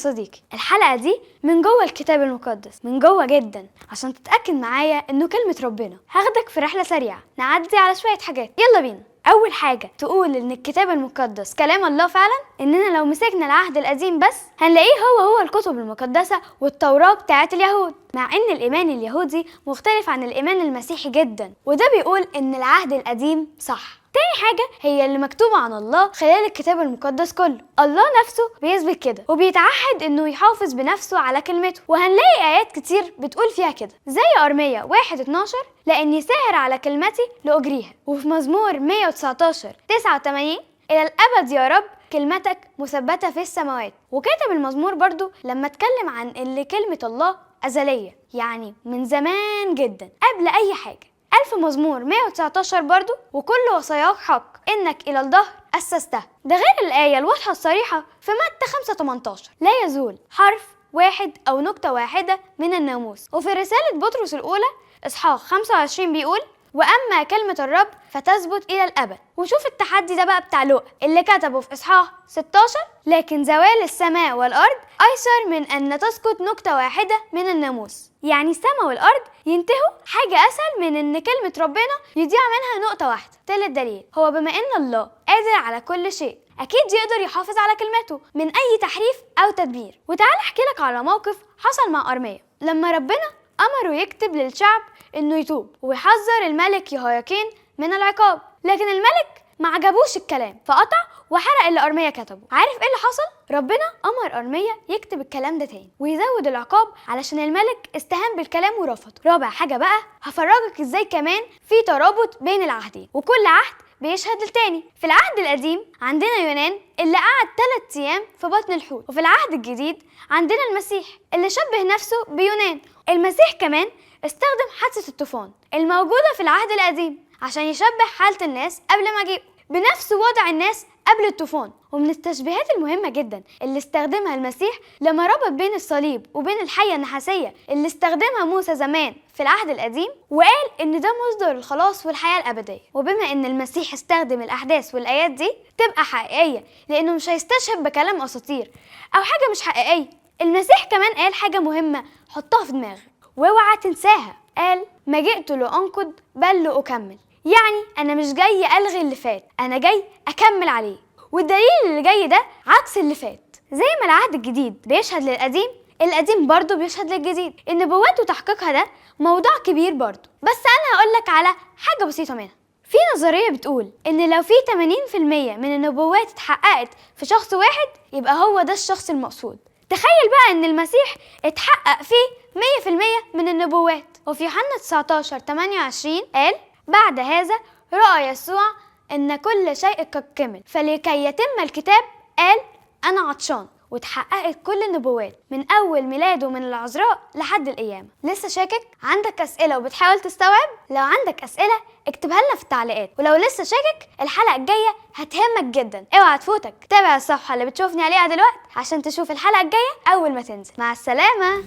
صديقي. الحلقة دي من جوه الكتاب المقدس، من جوه جدا، عشان تتأكد معايا انه كلمة ربنا. هاخدك في رحلة سريعة نعدي على شوية حاجات، يلا بينا. أول حاجة تقول إن الكتاب المقدس كلام الله فعلا، إننا لو مسكنا العهد القديم بس هنلاقيه هو الكتب المقدسة والتوراة بتاعت اليهود، مع إن الإيمان اليهودي مختلف عن الإيمان المسيحي جدا، وده بيقول إن العهد القديم صح. تاني حاجة هي اللي مكتوبة عن الله خلال الكتاب المقدس كله، الله نفسه بيثبت كده وبيتعهد إنه يحافظ بنفسه على كلمته، وهنلاقي آيات كتير بتقول فيها كده، زي أرمية 1:12 لأني ساهر على كلمتي لأجريها، وفي مزمور 119:89 إلى الأبد يا رب كلمتك مثبتة في السماوات. وكتب المزمور برضو لما اتكلم عن اللي كلمة الله أزلية، يعني من زمان جدا قبل أي حاجة. ألف مزمور 119 برضو وكل وصاياك حق إنك إلى الدهر أسستها. ده غير الآية الواضحة الصريحة في متى 5:18 لا يزول حرف واحد أو نقطة واحدة من الناموس. وفي رسالة بطرس الأولى إصحاح 25 بيقول وأما كلمة الرب فتثبت إلى الأبد. وشوف التحدي ده بقى بتاع لوقا اللي كتبه في إصحاح 16 لكن زوال السماء والأرض أيسر من أن تسقط نقطة واحدة من الناموس. يعني السماء والأرض ينتهوا حاجة أسهل من أن كلمة ربنا يضيع منها نقطة واحدة. تالت دليل هو بما أن الله قادر على كل شيء أكيد يقدر يحافظ على كلمته من أي تحريف أو تدمير. وتعال أحكي لك على موقف حصل مع أرميا لما ربنا أمره يكتب للشعب إنه يتوب ويحذر الملك يهوياكين من العقاب، لكن الملك ما عجبوش الكلام فقطع وحرق اللي أرميا كتبه. عارف إيه اللي حصل؟ ربنا أمر أرميا يكتب الكلام ده تاني ويزود العقاب علشان الملك استهان بالكلام ورفضه. رابع حاجة بقى هفرجك إزاي كمان في ترابط بين العهدين وكل عهد بيشهد للتاني. في العهد القديم عندنا يونان اللي قعد 3 أيام في بطن الحوت، وفي العهد الجديد عندنا المسيح اللي شبه نفسه بيونان. المسيح كمان استخدم حادثة الطوفان الموجودة في العهد القديم عشان يشبه حالة الناس قبل مجيئه بنفس وضع الناس قبل الطوفان. ومن التشبيهات المهمة جدا اللي استخدمها المسيح لما ربط بين الصليب وبين الحية النحاسية اللي استخدمها موسى زمان في العهد القديم، وقال إن ده مصدر الخلاص والحياة الأبدية. وبما إن المسيح استخدم الأحداث والآيات دي تبقى حقيقية لأنه مش هيستشهد بكلام أساطير أو حاجة مش حقيقية. المسيح كمان قال حاجة مهمة حطها في دماغك واوعى تنساها، قال ما جئت لأنقض بل لأكمل. يعني أنا مش جاي ألغي اللي فات، أنا جاي أكمل عليه، والدليل اللي جاي ده عكس اللي فات. زي ما العهد الجديد بيشهد للقديم، القديم برضه بيشهد للجديد. النبوات وتحقيقها ده موضوع كبير برضه، بس أنا هقولك على حاجة بسيطة منها. في نظرية بتقول إن لو في 80% من النبوات اتحققت في شخص واحد يبقى هو ده الشخص المقصود. تخيل بقى إن المسيح اتحقق فيه 100% من النبوات. وفي يوحنا 19:28 قال بعد هذا رأى يسوع إن كل شيء قد كمل، فلكي يتم الكتاب قال أنا عطشان. وتحققت كل النبوات من أول ميلاده من العذراء لحد القيامة. لسه شاكك؟ عندك أسئلة وبتحاول تستوعب؟ لو عندك أسئلة اكتبها لنا في التعليقات، ولو لسه شاكك الحلقة الجاية هتهمك جدا، اوعى تفوتك. تابع الصفحة اللي بتشوفني عليها دلوقتي عشان تشوف الحلقة الجاية أول ما تنزل. مع السلامة.